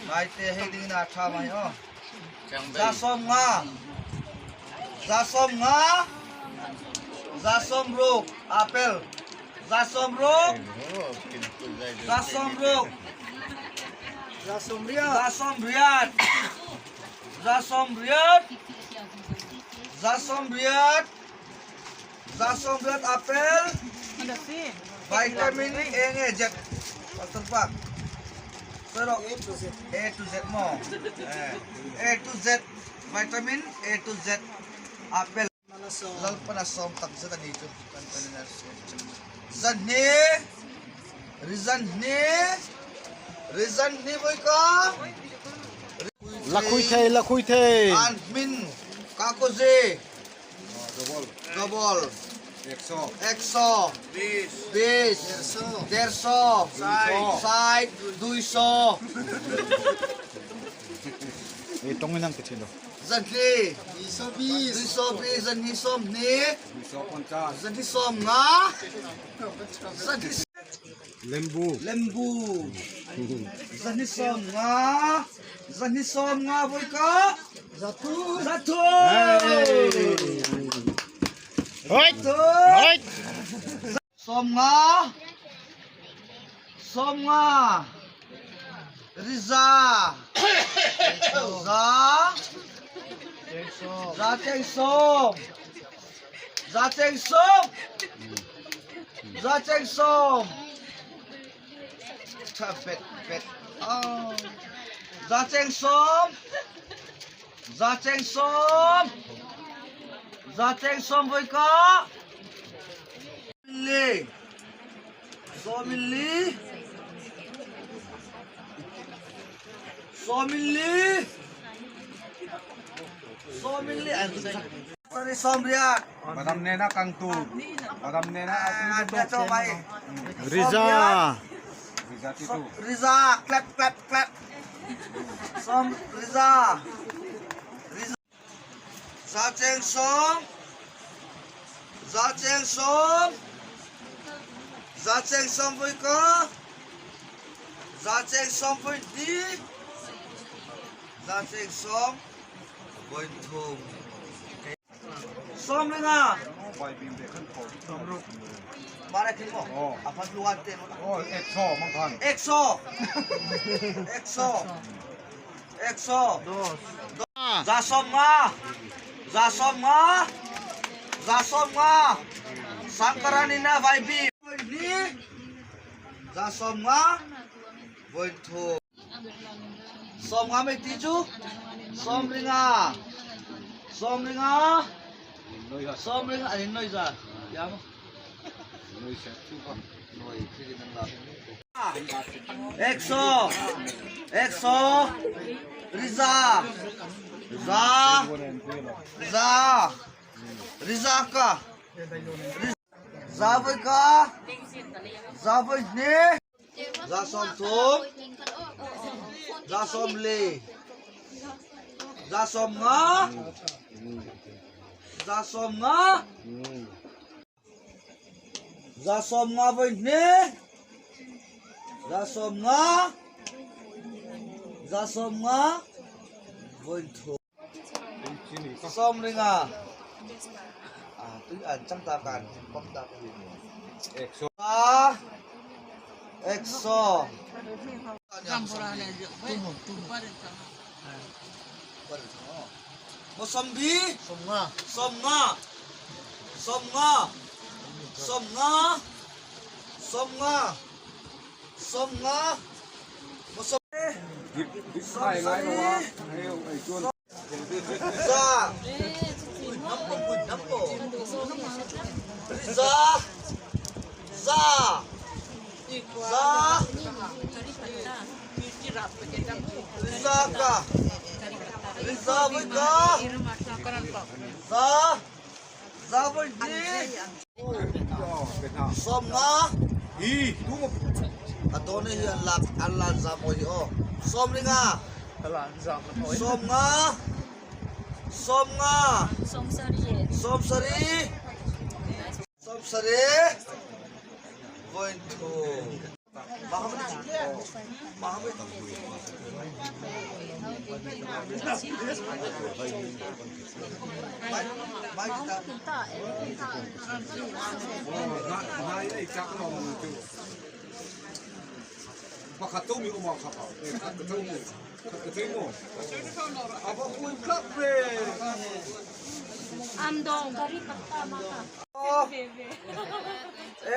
Ngaite hei ding in a tha mai aw. 150, 150, 160 apel, 160, 160, 180, 180, 180, 180 apel, vitamin A nge Z, pastor pa. A to Z maw? A to Z vitamin A to Z apel Lalpan a sawm tak zet a ni chu kan panin a sawm chu. Zanhni Rizanhni Rizanhni vawi ka Lakhui thei lakhui thei An hmin kakuzi Double Ekso Bis Derso Side Duiso Ei tong in ang ti thin lo. Zanhli Duiso bis Zanhni sawmhni Zanhni sawmnga Zanhni Lembu Lembu Zanhni sawmnga Zanhni 50 voi ka Zathu Zathu Right Right 50 50 Riza Za Za cheng sawm Za cheng sawm Za cheng sawm Tha bet bet oh. 170, 170, 170 voi ka. Li, 140, 140, 140. Sorry, 80. Badam nena kang tur. Badam nena Riza. Riza titu. Riza, clap, clap, clap. Som Riza. Riza. 170. 170. 170 voi ka. 170 voi hnih. 170 voi thum. 15. Mara kin mo. Apan luan te mo. Oh, ekso mang khan. Ekso. Ekso. Ekso. 150. 150. 150. Sangkaranina vaibi. Ni. 150. Voi thu. 50 mei ti chu. 15. 15. 15 an in noi za. Ya mo. Ekso. Ekso. Riza. Za. Za. Riza ka. Za voi ka. Za voi hnih. 130. 140. 150. 150. 150 voi hnih. 150. 150 voi thum. 15. Ah, tu an chang ta kan pom ta kan. Ekso. A Ekso. Mo sombi. 50. 50. 50. 50. 50. 50. Mo som Hai ngai lo a. Hei ai chuan. Za. Nampo nampo. Za. Za. Za. Za ka. Za voi ka. Za. Za voi ni. 50. Hi, tu mo. A to ni hi an lak an lan zam oi aw. 15. 50. 50. 70. 70. Voi thu.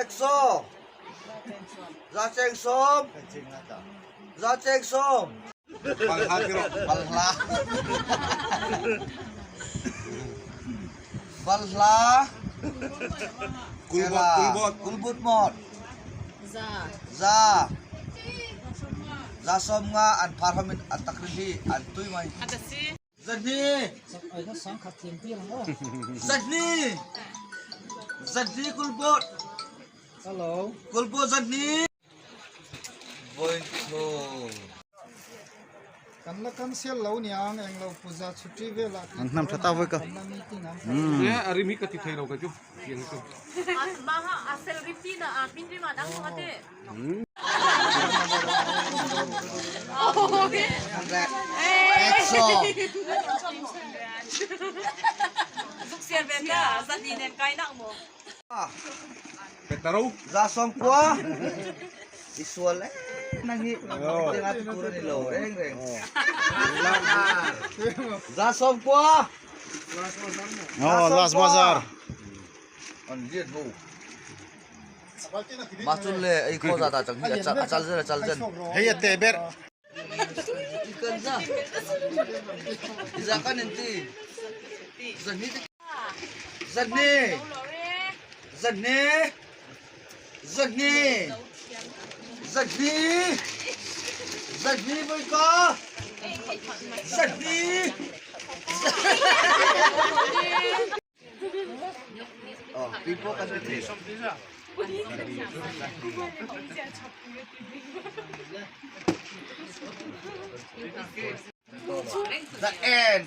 Exo Za cheng sawm Za cheng sawm Balhla Balhla Kulbut Kulbut mawt Za Za sawm nga an phar hamin a tak ri hi an tui mai Zahni Zahni Zahni kulbut Hello. Kulbut zahni Voin thu Kan la cancel lo niang englo puja chhuti velah An hnam tha ta voi ka. Meeting ang. Ne arim hi ka ti thei lo ka chu. Tiang chu. Maha asel ripti na a pin rima dang ate. Exo Zuk siar ve ta zani nen kai nak mo. Petaro. Za sawm kua i sual em nang hi hetiang a ti tur a ni lo reng reng Za sawm kua Oh, last bazaar. An lian ho Machun le ei khaw zat ah chang hi a chal zen a chal zen Hei a te ber. The end.